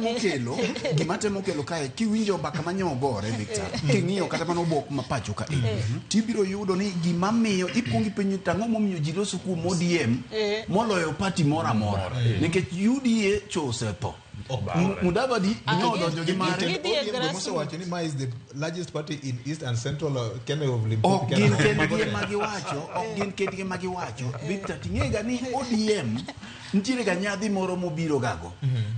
temo kelo, gima temo kelo kae, kiwinjo mbaka ma nyogore Victor, king'iyo kata mana obok ma pacho ka e, tibiro yudo ni gima miyo ikuongo ipenjo to ang'o momiyo ji loso kuom ODM moloyo party moro amora. Nikech UDA cho osetho. Mudavadi ne odonjo gi mare. Gidhi e ODM grassroots. mosewacho ni ma is the largest party in East and Central Kenya of Limpopo. Ok gin kendgi ema giwacho, ok gin kendgi ema giwacho. Victor, ting'ega ni ODM nitiere ga nyadhi moro mobiro gago.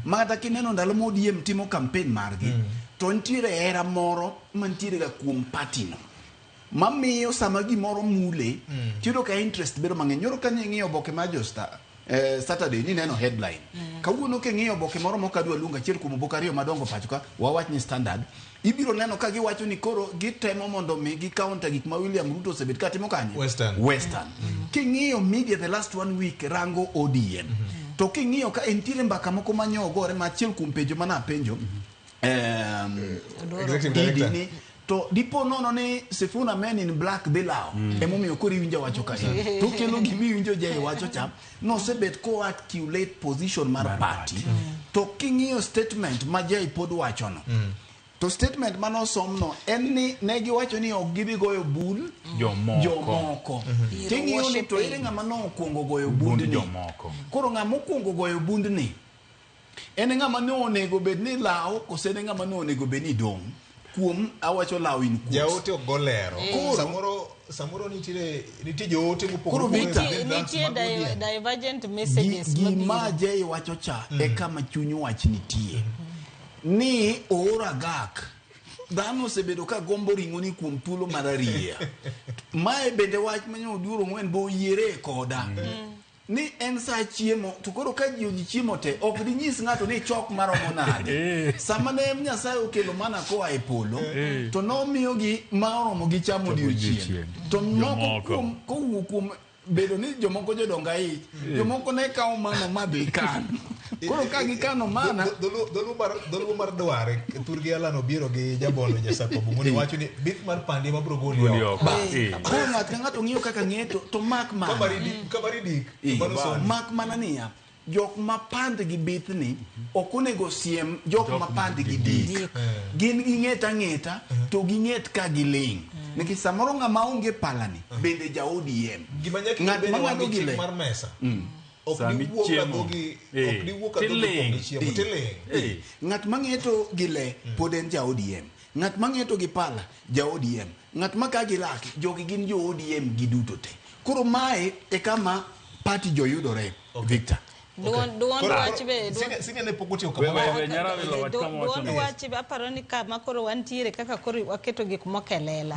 Ma kata kineno ndalo ma ODM timo campaign margi, to nitiere hera moro mantiere ga kuom party no. Mamiyo sama gimoro mule, tiyudo ka interest bedo mang'eny. Nyoro ka ing'iyo oboke mar jo Star, Saturday nineno headline. Kawuono king'iyo oboke moro mok adwa luongo achiel kuom oboke ariyo madongo pacho ka, wawach ni Standard, ibiro neno ka giwacho ni koro gitemo mondo mi gi counter gik ma William Ruto osebet ka timo kanye? Western. Western. King'iyo media the last one week rango ODM. To king'iyo ka nitiere mbaka moko ma nyogore ma achiel kuom penjo mana apenjo Executive Idi Director. ni to dipo nono ni Sifuna men in black dhi lawo emomiyo koro iwinjo wacho ka to kelo gima iwinjo Jay wacho cha nosebet ko articulate position mar party to king'iyo statement ma Jay pod wachono to statement manosomno en ni ne giwacho ni ok gibi goyo bul Jomoko. jomoko ting'iyo ni to ere ng'ama nokwongo goyo Bund bundni jomoko. koro ng'ama okwongo goyo bundni en ng'ama ne onego bed ni lawo kose en ng'ama ne onego bed ni dong' kuom awacho lawo in quotes. Jaote ok golero. Koro- Samoro samoro nitiere nitie joote mopogore Koro opogore Victor- within ranks Nitie mag ODM. divergent messages Gima mabiro. Jay wacho cha e kama chuny wach nitie ni oor agak dhano osebedo ka gombo ring'o ni kuom thuolo mar ariya mae bende wach ma Oduor Ong'wen bo oyiere koda ni en saa chiemo to koro ka ji oji chiemo te ok dinyis ng'ato ni chok maromo nade sama ne Nyasaye okelo mana koa e polo to nomiyogi ma oromo gi chamo odiochieng' odiochieng'. to moko Jomoko. kuom kowuok kuom bedo ni jomoko jodongo aich jomoko ne kawo mana madhi kan koro ka gikano mana Dholuo mar dware thurgi Alan Obiero gi Jabondo Nyasako Bungoni wacho ni bith mar pandi ema biro goli Goli oko. oko. Eh. koro ng'ato ka ng'ato ng'iyo kaka ng'eto to mak Ka mana mari dik, ka mari dik, Eh, mano somo. mak mana niya jok ma pand gi bithni ok onego siem jok ma pand gi dik gin ging'et ang'eta to ging'et ka giling' nikech samoro ng'ama onge palani bende ja ODM Gima nyaka ng'at ibed ma wan ng'ado gi gi chik le mar mesa. Ok Sama diwuo ka ichiemo. dhogi, Eh. ok diwuo ka dhogi Tiling'. opong' gi chiemo, tiling'. Eh. ng'at ma ng'eto gi le pod en ja ODM ng'at ma ng'eto gi pala ja ODM ng'at ma ka gi lake jogi gin jo ODM giduto te koro mae e kama party jo yudore Victor Duond duond Koro- wach be duond- Sine- sine ne pok otiyo We- kamano. we- we nyara wilo wach kama wacho duond ni. wach be aparo ni kama koro wantiere kaka koro waketo gik moko e lela.